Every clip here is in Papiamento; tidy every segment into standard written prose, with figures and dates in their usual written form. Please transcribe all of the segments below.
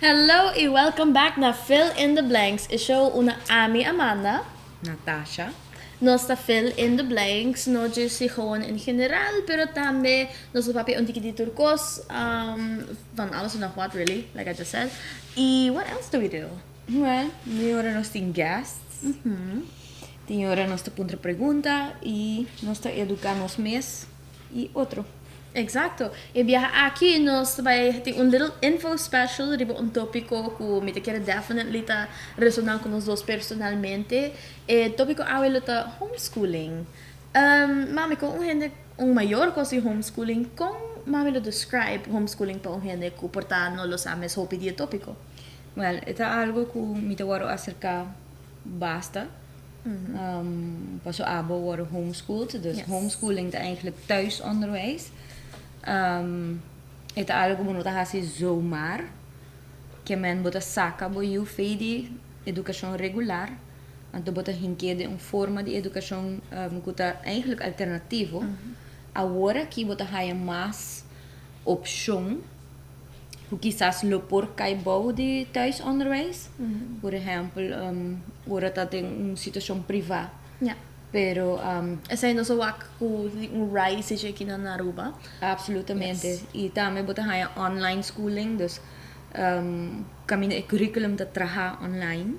Hello y welcome back na Fill in the Blanks, e show unda ami Amanda, Natasha. Nos ta fill in the blanks, no djis si gewoon en general, pero tambe nos ta papia un tiki di tur cos, van alles en nog wat really, like I just said. Y what else do we do? Well, tin ora nos tin guests, tin ora nos ta puntra pregunta y nos ta educa nos mes y otro. Exacto. E biaha aki nos ta bay tin un little info special riba un topico cu mi ta kere definitely ta resona cu nos dos personalmente. E topico awe lo ta homeschooling. Mami, con un hende, un mayor cu haci homeschooling, con mami lo describe homeschooling pa un hende cu por ta no lo sa mes hopi di e topico? Well, e ta algo cu mi ta worde acerca basta. Paso abo worde homeschooled, dus homeschooling ta eigenlijk thuisonderwijs. E ta algo cu bo no ta haci zomaar. Ke men bo ta saca bo yu fei di educacion regular, anto bo ta hink'é den un forma di educacion cu ta eigenlijk alternativo. Awor aki bo ta haya mas opcion ku kisas lo por kai bou di thuisonderwijs. Por ehèmpel, ora ta den un situashon privá. Ja. Pero. Esei nos a wak ku tin un rise dje aki na Aruba. Absolutamente. Yes. I tambe bo ta haña online schooling, dus kaminda e curriculum ta traha online.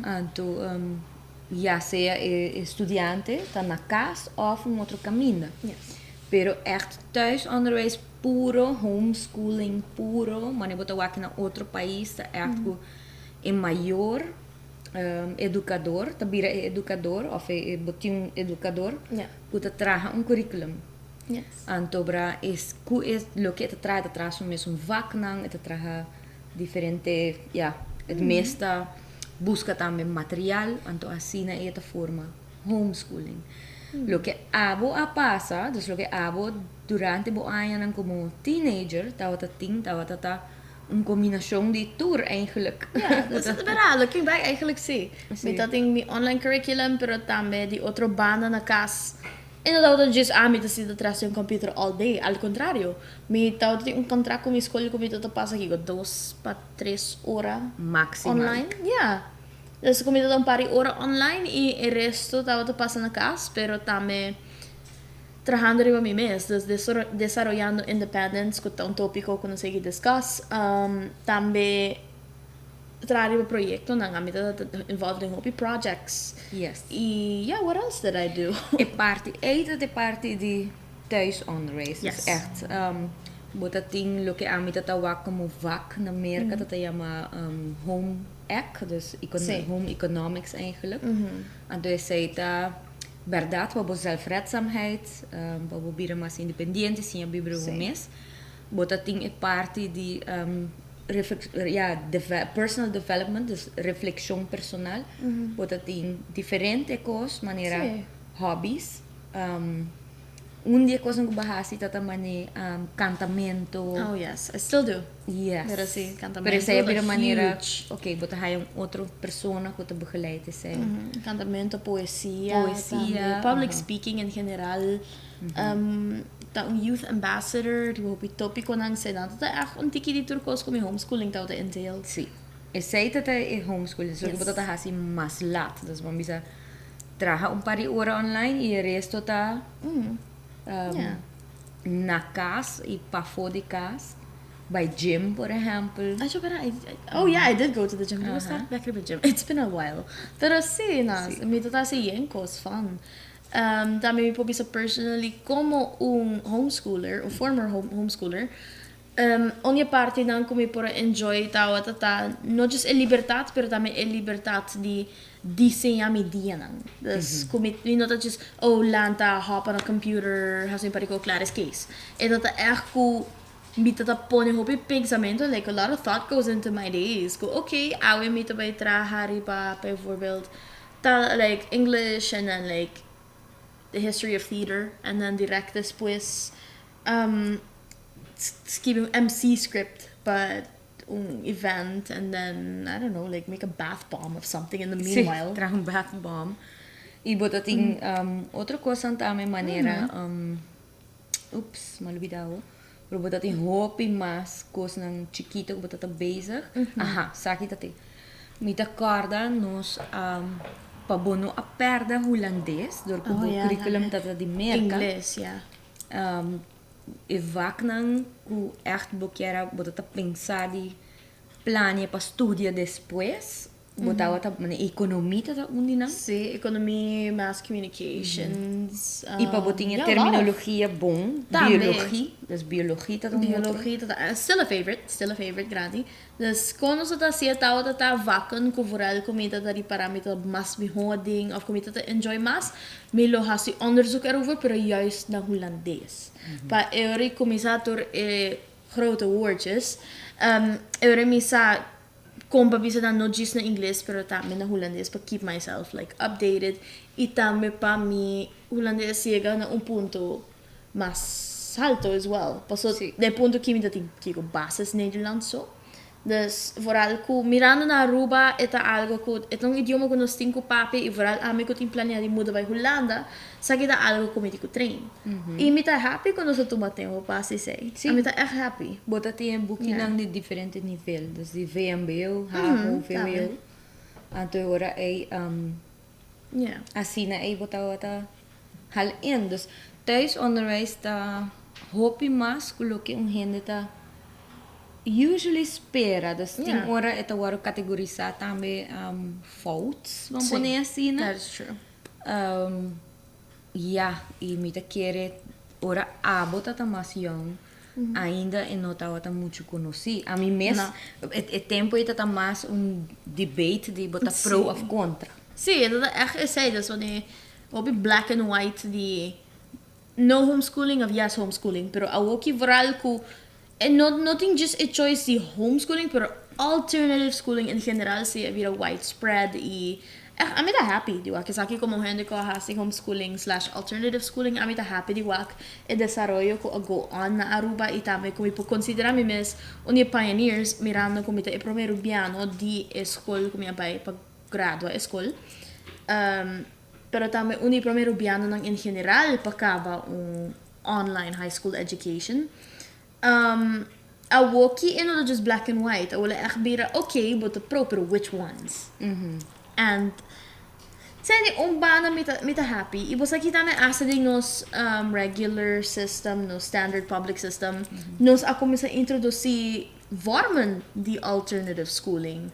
Anto ya sea e studiante ta na kas òf un otro kaminda. Yes. Pero ègt thuisonderwijs puro, homeschooling puro, manera bo ta wak na otro pais ta ègt ku e mayor edukador ta bira e edukador òf e bo tin un edukador ku ta traha un curriculum. Anto bra es ku e loke e ta traha e ta traha su mesun vaknan, e ta traha diferente ya, e mes ta buska tambe material, anto asina e ta forma homeschooling. Loke abo a pasa, dus loke abo durante bo añanan komo teenager tabata tin, tabata ta un kombinashon di tur eigenlijk. Ja, dat is berdad. Looking back eigenlijk si. Mi ta tin mi online curriculum, pero tambe di otro banda na kas. E no tabata djis ami ta sinta tras di un computer all day, al contrario. Mi tabata tin un contract ku mi skol ku mi tabata pasa kiko dos pa tres ora Maximal. online. Ja. Dus ku mi tabata un par di ora online i e resto tabata pasa na kas, pero tambe trahando riba mi mes, dus desaroyando independence ku ta un topiko ku nos a yega discuss, tambe traha riba proyektonan, ami ta involved den hopi projects. Yes. I yeah, what else did I do? E parti ei ta e parti di thuisonderwijs. Yes. Dus echt bo ta tin loke ami ta ta wak komo vak na Merka ta ta yama home ec, dus home economics eigenlijk. Anto esei ta Bèrdat pa bo zelfredzaamheid, pa bo bira mas independiente, siña biba riba bo mes. Bo ta tin e parti di ya, personal development, dus reflekshon personal. Bo ta tin diferente kos manera hobbies. Un di e kosnan ku bo a hasi ta ta mane kantamento. Oh yes, I still do. Yes. Pero si, kantamento Pero esei a bira manera, huge. ok, bo ta haya un otro persona ku ta begeleid esei. Kantamento, poesia, Poesia, tambe, public aha. speaking en general. Ta un youth ambassador, riba hopi tópikonan, esei nan ta ta echt un tiki di tur kos ku mi homeschooling tabata entailed. Si. Esei ta ta e homeschooling, so ku bo Yes. ta ta hasi mas lat. Dus bo a bisa traha un par di ora online i e resto ta na kas i pafó di kas. Bai gym por ehempel. Ay, pero I, oh yeah, I did go to the gym. Uh -huh. Back to the gym. It's been a while. Pero si, no, Si. mi ta hasi yen kos fun. Tambe mi por bisa personally como un homeschooler, un former homeschooler. Un di e partinan ku mi por a enjoy tawata ta no just e libertat pero tambe e libertat di diseñá mi dianan. Dus ku mi mi no ta just oh lanta hop on a computer hasi un par di kos klar es kees. E ta ta ègt ku mi ta ta pone hopi pensamentu like a lot of thought goes into my days ku okay awe mi ta bai traha riba bijvoorbeeld ta like English and then like the history of theater and then direct despues skibi un MC script pa un event and then I don't know like make a bath bomb of something in the meanwhile. Sí, traha un bath bomb. Y bo ta tin otro cosnan tambe manera ups mi a lubida awo pero bo ta tin hopi mas cosnan chikito cu bo ta ta bezig. Aha, esaki ta tin. Mi ta corda nos pa bo no a perde Hulandes dor cu bo curriculum ta ta di Merca. Ingles, ya. E vaknan ku ègt bo kier a bo ta ta pensa di plania pa studia despues, bo tabata manera ekonomi ta ta un di nan. Sí, ekonomi, mass communications. I pa bo tin e terminologia bon, biologi, dus biologi ta ta un otro. Biologi ta ta, still a favorite, still a favorite grandi. Dus kon nos ta hasi e tabata ta vakken ku vooral ku mi ta ta ripará mi ta mas mihó den òf ku mi ta ta enjoy mas, mi lo hasi onderzoek erover pero juist na Hulandes. Pa e ora i kuminsá tur e grote woordjes, e ora mi sa kon pa bisa nan no djis na ingles pero tambe na Hulandes pa keep myself like updated i tambe pa mi Hulandes yega na un punto mas halto as well. Paso den punto ki mi ta tin kiko basis Nederlands so. Dus vooral ku mirando na Aruba e ta algo ku e ta un idioma ku nos tin ku papia i vooral ami ku tin planea di muda bai Hulanda sa ki ta algo ku mi tin ku train. I mi ta happy ku nos a tuma tempo pa hasi esei. Ami ta ègt happy. Bo ta tin e bukinan di diferente nivel, dus di vmbo, havo, vwo. Anto e ora ei asina ei bo tabata Hal in. Dus thuisonderwijs ta hopi mas ku loke un hende ta usually spera. Dus tin ora e ta wòrdu kategorisá tambe fout, ban pone asina. That is true. Ya, i mi ta kere ora abo ta ta mas yòn, ainda e no tabata muchu konosí. Ami mes, e tempu ei ta ta mas un debate di bo ta pro òf kontra. Sí, e ta ta ègt esei. Dus wanneer Hopi black and white di no homeschooling of yes homeschooling, pero awoki vooral cu e no no tin just e choice di homeschooling pero alternative schooling en general si a bira widespread y echt ami ta happy di wak esaki como hende cu a haci homeschooling slash alternative schooling ami ta happy di wak e desaroyo cu a go on na Aruba y tambe cu mi por considera mi mes un di e pioneers mirando cu mi ta e prome Rubiano di e school cu mi a bay pa gradua e skol, pero tambe un di e prome rubianonan en general pa kaba un online high school education. Awoki e no ta just black and white, awo lo ègt bira ok bo ta pro pero which ones? And sey di un banda mi ta mi ta happy i bo sa ki tambe asta den nos regular system, nos standard public system, nos a kuminsá introdusí vormen di alternative schooling.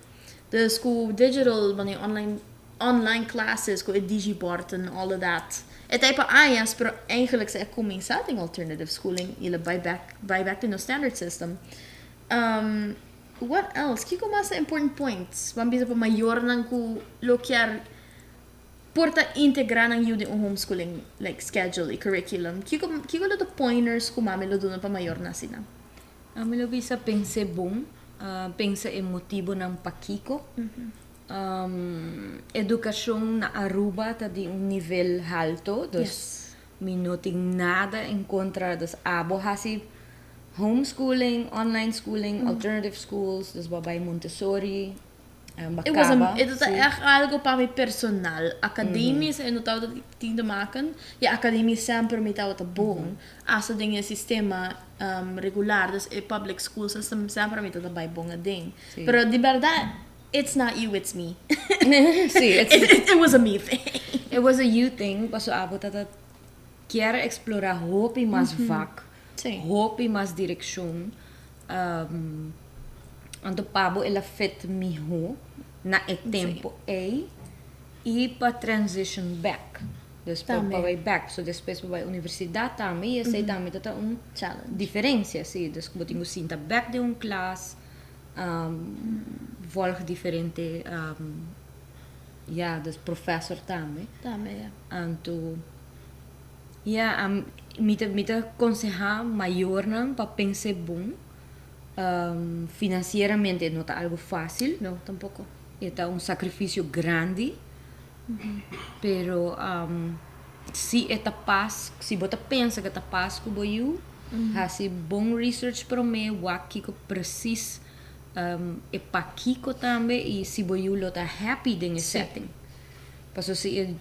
Dus ku digital, wanneer online, online classes, ku e digibord en all of that. E ta pa añas, pero eigenlijk se a kuminsá den alternative schooling i lo bai back, bai back den nos standard system. Um, what else? Kiko mas ta important points? Ban bisa pa mayornan ku lo kier por ta integrá nan yu den un homeschooling like schedule i curriculum. Kiko, kiko lo ta pointers ku mami lo duna pa mayornan asina? Ami lo bisa pens'é bon, pensa e motibonan pakiko. Edukashon na Aruba ta di un nivel halto, dus mi no tin nada en kontra. Dus abo hasi homeschooling, online schooling, alternative schools, dus bo a bai Montessori. It was a, it ta echt algo pa mi personal. Academisch e no tabata tin te maken. Ja, academisch semper mi tabata bon. Hasta den e sistema regular, dus e public school system, semper mi tabata bai bon aden. Pero di berdad, it's not you, it's me. Sí, it's It was a me thing. It was a you thing, paso abo tata kier explora hopi mas vak, hopi mas direccion. Anto pa bo el a fit mihó na e tempu ei i pa transition back. Dus pa Tambe. pa bai bek, so despues pa bai universidat tambe i esei tambe ta ta un Challenge. Diferensia, si. Dus ku bo tin ku sinta bek den un klas, volg diferente, ya, dus professor tambe. Tambe, ya. Anto, ya, mi ta mi ta konsehá mayornan pa pens'é bon. Finansieramente no ta algu fásil. No, tampoko. E ta un sakrifisio grandi. Pero si e ta pas, si bo ta pensa ku e ta pas ku bo yu, hasi bon research promé, wak kiko presis e pakiko tambe i si bo yu lo ta happy den e setting. Pasobra si e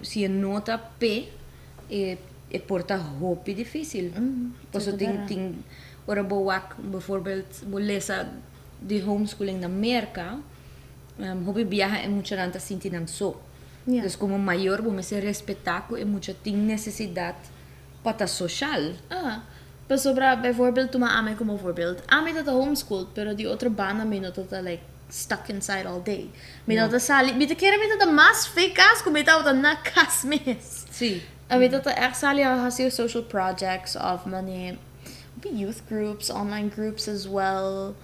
si e no ta p'e, e por ta hopi difísil. Pasobra tin tin ora bo wak bijvoorbeeld bo lesa di homeschooling na Merka, Hopi biaha e muchanan ta sinti nan so. Dus komo mayor bo mester respetá ku e mucha tin nesesidat pa ta soshal. Aha. Pasobra bijvoorbeeld tuma ami komo voorbeeld. Ami ta ta homeschooled pero di otro banda mi no ta ta like stuck inside all day. Mi no ta sali, mi ta kere mi ta ta mas fe kas ku mi tabata na kas mes. Sí. Mi ta ta ègt sali a hasi social projects òf mane youth groups, online groups as well.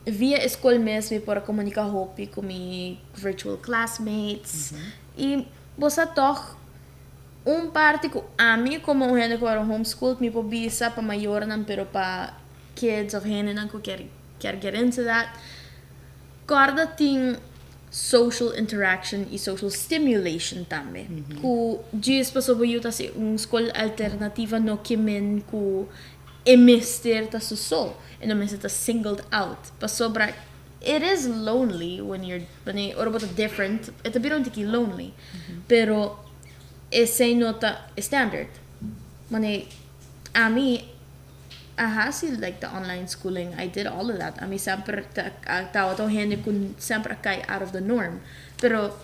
Via e skol mes mi por a komuniká hopi ku mi virtual classmates. I bo sa tòg un parti ku ami komo un hende ku a homeschooled mi por bisa pa mayornan pero pa kids òf hendenan ku kier kier get into that, kòrda tin social interaction i social stimulation tambe. Ku djis pasobra bo yu ta hasi un skol alternativa no ke men ku E mester ta su so, e no mester ta singled out, pasobra it is lonely when you're, wanneer ora bo ta different, e ta bira un tiki lonely, pero esei no ta e standard. Wanneer ami a hasi like the online schooling, I did all of that, ami semper ta tabata un hende cu semper a cay out of the norm, pero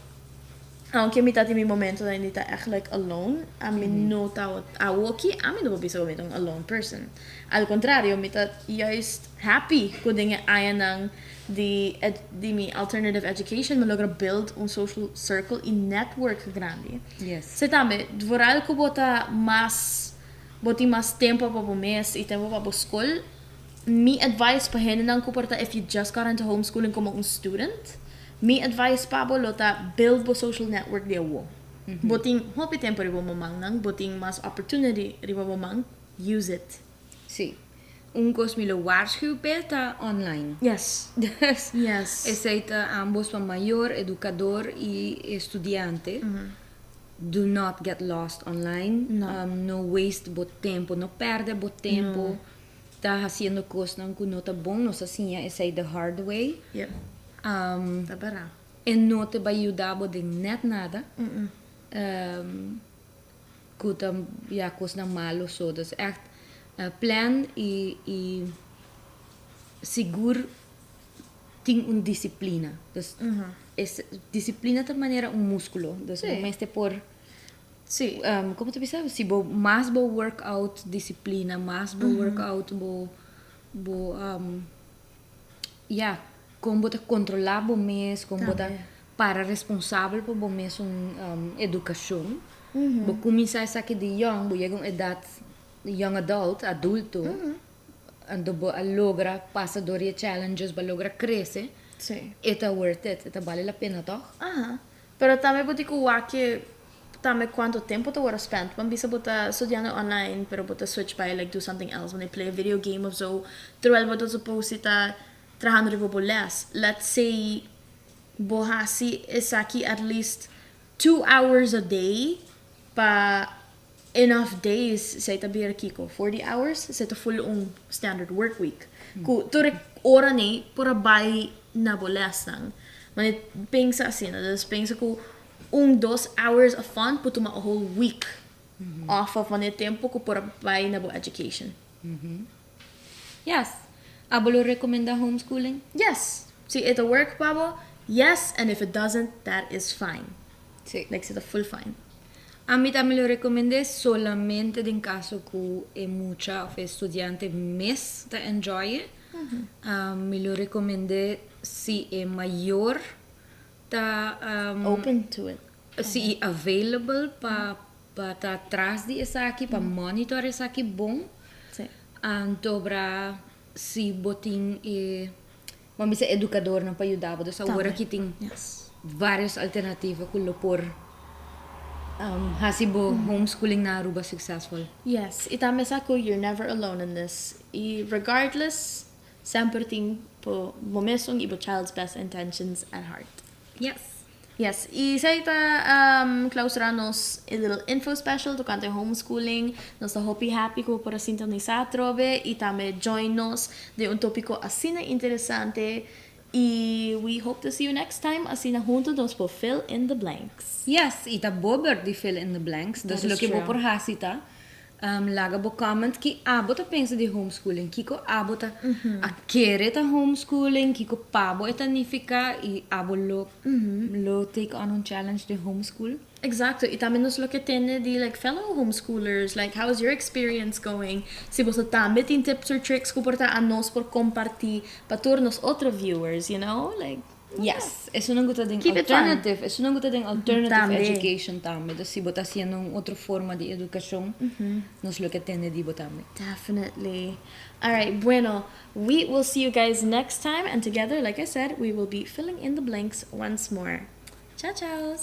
Aunke mi ta tin mi momentonan di ta echt like alone, ami no ta awoki ami no por bisa ku mi ta un alone person. Al kontrario, mi ta juist happy ku den e añanan di di mi alternative education mi logra build un social circle i network grandi. Se tambe, vooral ku bo ta mas, bo tin mas tempo pa bo mes i tempo pa bo skol, mi advice pa hendenan ku por ta if you just got into homeschooling komo un student, Mi advice pa bo lo ta build bo social network di awo. Bo tin hopi tempo riba bo mannan, bo tin mas opportunity riba bo man, use it. Sí. Un kos mi lo waarschuw p'e ta online. Yes. Dus Yes. esei ta ambos pa mayor, edukador i e studiante. Do not get lost online. No. No waste bo tempo, no pèrdè bo tempo No. ta hasiendo kosnan ku no ta bon. Nos a siña esei the hard way. Yep. Ta bera. E no te bai yuda bo den net nada. Ku ta ya kosnan malo so. Dus echt plan i i sigur tin un disiplina. Dus es disiplina ta manera un muskulo. Dus bo mester por komo ta bisa si bo mas bo workout disiplina mas bo workout bo bo Ya, kon bo ta kontrolá bo mes, kon bo ta para responsabel pa bo mesun edukashon. Bo kuminsá esaki di yòn, bo yega un edat young adult, adulto, anto bo a logra pasa dor di e challenges, bo a logra krese, e ta worth it, e ta bale la pena tòg? Aha. Pero tambe bo tin ku wak ke tambe kuantu tempu ta wòrdu spend. Bo bisa bo ta studiando online pero bo ta switch bai like do something else, bo play a video game of zo terwijl bo ta suppose di ta trahando riba bo les. Let's say bo hasi esaki at least 2 hours a day pa enough days, esei ta bira kiko? 40 hours? Esei ta full un standard work week. Ku tur e oranan por a bai na bo lesnan. Manera pensa asina, dus pensa ku un 2 hours of fun por tuma a whole week off of wanneer tempo ku por a bai na bo education. Yes. Abo lo rekomendá homeschooling? Yes. Si e ta work pa bo, yes, and if it doesn't, that is fine. Sí. Like, e ta full fine. Ami tambe lo rekomend'é solamente den kaso ku e mucha òf e studiante mes ta enjoy e. Mi lo rekomend'é si e mayor ta open to it. Si available pa ta tras di esaki, pa monitor esaki bon. Anto bra si bo tin e, ban bisa, educadornan pa yuda bo. Dus awor aki tin varios alternativa cu lo por haci bo homeschooling na Aruba successful. Yes, y tambe sa cu you're never alone in this. Y regardless, semper tin bo mesun y bo child's best intentions at heart. Yes, y esey ta clausura nos e little info special tocante homeschooling. Nos ta hopi happy cu por sintonisa trobe y tambe join nos den un topico asina interesante. Y we hope to see you next time. Asina hunto nos por fill in the blanks. Yes, y ta bo di fill in the blanks. Dus loke bo por hasi ta laga bo comment ki abo ta pensa di homeschooling. Kiko abo ta a kere ta homeschooling, kiko pa bo e ta nifica y abo lo take on un challenge di homeschool. Exacto. Y tambe nos lo ke tende di, like, fellow homeschoolers. Like, how is your experience going? Si bo tambe tin tips or tricks cu por ta anos por comparti pa tur nos otro viewers. Like, Yes, esunnan cu ta den Keep it fun. Alternative, esunnan cu ta den alternative Tambe. Education tambe. Dus si bo ta haciendo un otro forma di educacion, nos lo ke tende di bo tambe. Definitely. All right, bueno, we will see you guys next time. And together, like I said, we will be filling in the blanks once more. Ciao, ciao.